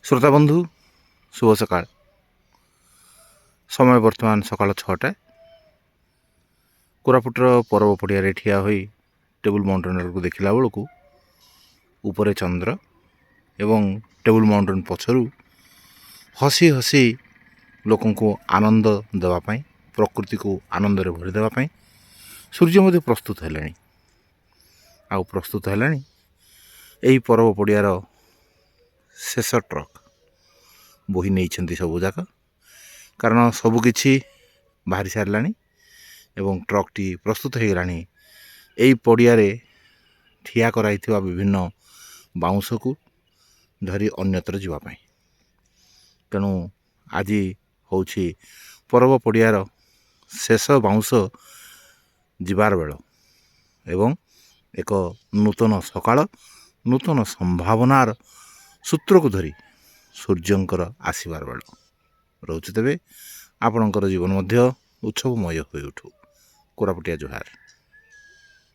ଶ୍ରୋତା ବନ୍ଧୁ, ଶୁଭ ସକାଳ। ସମୟ ବର୍ତ୍ତମାନ ସକାଳ 6ଟା। କୋରାପୁଟର ପରବ ପଡ଼ିଆରେ ଠିଆ ହୋଇ ଟେବୁଲ୍ ମାଉଣ୍ଟେନକୁ ଦେଖିଲା ବେଳକୁ ଉପରେ ଚନ୍ଦ୍ର ଏବଂ ଟେବୁଲ୍ ମାଉଣ୍ଟେନ୍ ପଛରୁ ହସି ହସି ଲୋକଙ୍କୁ ଆନନ୍ଦ ଦେବା ପାଇଁ, ପ୍ରକୃତିକୁ ଆନନ୍ଦରେ ଭରି ଦେବା ପାଇଁ ସୂର୍ଯ୍ୟ ମଧ୍ୟ ପ୍ରସ୍ତୁତ ହେଲେଣି। ଆଉ ପ୍ରସ୍ତୁତ ହେଲାଣି ଏହି ପରବ ପଡ଼ିଆର ଶେଷ ଟ୍ରକ୍ ବୋହି ନେଇଛନ୍ତି ସବୁଯାକ, କାରଣ ସବୁକିଛି ବାହାରି ସାରିଲାଣି ଏବଂ ଟ୍ରକ୍ଟି ପ୍ରସ୍ତୁତ ହୋଇଗଲାଣି ଏଇ ପଡ଼ିଆରେ ଠିଆ କରାଇଥିବା ବିଭିନ୍ନ ବାଉଁଶକୁ ଧରି ଅନ୍ୟତ୍ର ଯିବା ପାଇଁ। ତେଣୁ ଆଜି ହେଉଛି ପରବ ପଡ଼ିଆର ଶେଷ ବାଉଁଶ ଯିବାର ବେଳ ଏବଂ ଏକ ନୂତନ ସକାଳ, ନୂତନ ସମ୍ଭାବନାର ସୂତ୍ରକୁ ଧରି ସୂର୍ଯ୍ୟଙ୍କର ଆସିବାର ବେଳ ରହୁଛି। ତେବେ ଆପଣଙ୍କର ଜୀବନ ମଧ୍ୟ ଉତ୍ସବମୟ ହୋଇଉଠୁ। କୋରାପୁଟିଆ ଜୁହାର।